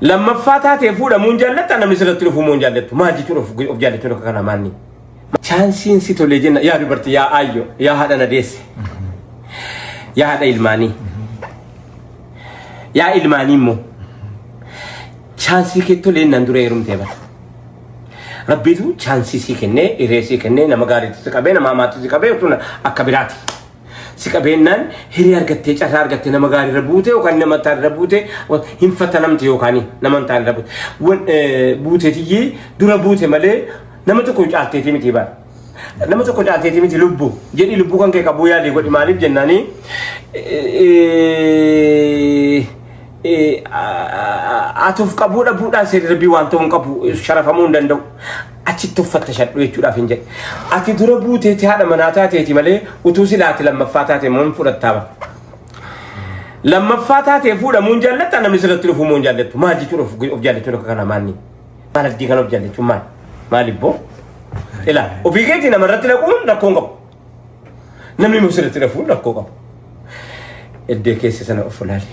Lammaffaa taatee fuudhamuu hin jaallatta namni sirratti dhufuu immoo hin jaallattu. Maal jechuun of of jaallachuun akka kanaa maanni? Chaansiin si tolee jenna yaa dubartii yaa aayyo yaa haadha na deesse. Yaa haadha ilmaanii. Yaa ilmaanii immoo. Chaansii kee tolee nan dura heerumtee bara. Rabbiitu chaansii sii kennee hiree sii kennee nama gaariitti si qabee nama hamaatti si qabee utuu akka biraati. Si qabeennaan hiree argattee carraa argattee nama gaariirra buute yookaan nama taanirra buute hin fatanamte yookaan nama hin taanirra buute. Buuteetiyyee dura buute malee nama tokko caalteetii miti bara. Nama tokko caalteetii miti lubbu jedhi lubbuu kan kee qabuu yaalii godhi maaliif jennaanii ati of qabuu dhabuudhaan seerri rabbii waan ta'uu hin qabu sharafamuu hin danda'u. Achitti uffatta shadhu jechuudhaaf hin jedhe. Ati dura buuteeti haadha manaa taateeti malee utuu silaa ati lammaffaa taate immoo hin fudhattaa bara. Lammaffaa taatee fuudhamuu hin jaallatta namni sirratti dhufuu immoo hin jaallattu. Maal jechuun of of jaallachuun akka kanaa maanni? Maal addii kana of jaallachuun maal? Maal ibboo? Ilaa ofii keetii namarratti dhaquun rakkoo hin qabu. Namni immoo sirratti dhafuun rakkoo qabu. Iddee keessa sana of ilaali.